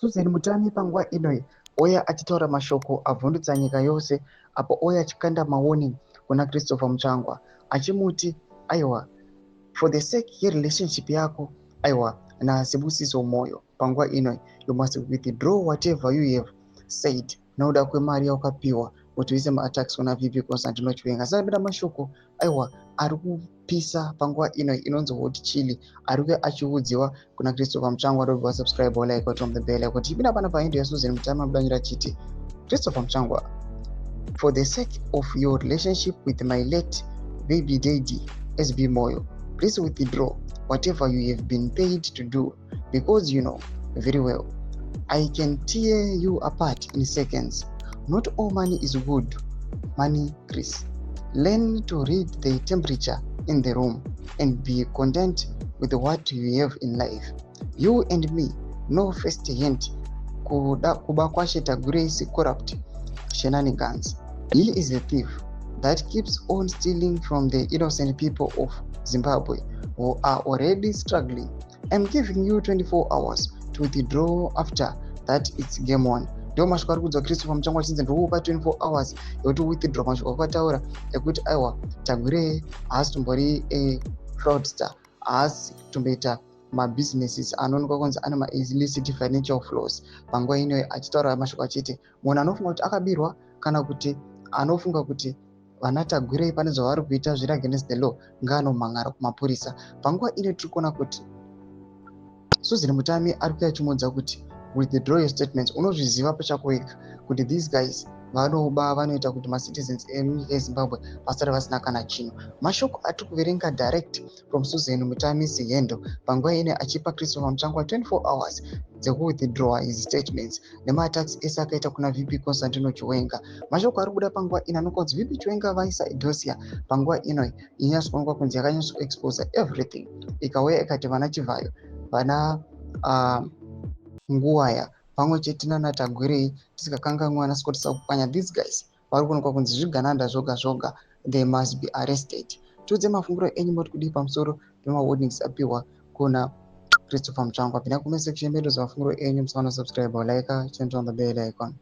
Susan Mutami panguva ino ouya achitaura mashoko avhundutsa nyika yose apo ouya achikanda mawarning kuna Christopher Mutsvangwa achimuti aiwa, for the sake yerelationship yako aiwa naSibusiso Moyo, panguva ino you must withdraw whatever you have said nokuda kwemari yawakapiwa kuti uise maattacks kuna VP Constantino Chiwenga. Asati mashoko aiwa ari kupisa panguva ino inonzi hot chili ari kuya achiudziwa kuna Christopher Mutsvangwa. Ndobva subscribe, like, on the bell kuti ipinda pana pahandle yaSusan Mutami abudanyira achiti, "Christopher Mutsvangwa, for the sake of your relationship with my late baby daddy SB Moyo, please withdraw whatever you have been paid to do, because you know very well I can tear you apart in seconds. Not all money is good money, Chris. Learn to read the temperature in the room and be content with what you have in life. You and me know first hand Kubakwashe Tagwirei's corrupt shenanigans. He is a thief that keeps on stealing from the innocent people of Zimbabwe who are already struggling. I'm giving you 24 hours to withdraw. After that, it's game on." Ndo mashoko ari kuudzwa Christopher Mutsvangwa achinzi ndikupa 24 hours yekuti withdraw mashoko akataura ekuti aiwa, Tagwirei haasi tombori a fraudster, haasi kutomboita mabusinesses anoonekwa kunzi ane maillicit financial flows. Panguva inoyo achitaura mashoko achiti munhu anofunga kuti akabirwa kana kuti anofunga kuti vana Tagwirei pane zvavari kuita zviri against the law ngaanomhan'ara kumapurisa. Panguva ino tiri kuona kuti Susan Mutami ari kuya achimuudza kuti withdraw your statements. Unozviziva pachako wega kuti these guys vanoba, vanoita kuti macitizens enyika yeZimbabwe vasare vasina kana chinhu. Mashoko atiri kuverenga direct from Susan Mutami's handle panguva ino achipa Christopher Mutsvangwa 24 hours dzekuwithdraw his statements nemaattacks ese akaita kuna VP Constantino Chiwenga. Mashoko ari kubuda panguva ino anokonzi VP Chiwenga vaisa dossier panguva ino inyatsoonekwa kunzi yakanyatsoexposa everything, ikauya ikati vana Chivayo, vana Nguwaya pamwe chete nana Tagwirei, tisikakanganwi ana Scott Sakupanya, these guys vari kuonekwa kunzi zvigananda zvoga zvoga, they must be arrested. Tiudze mafungiro enyu, moti kudii pamusoro pemawarnings apiwa kuna Christopher Mutsvangwa? Pinda comment section medu, mafungiro enyu. Musaona subscribe, like, turn on the bell icon.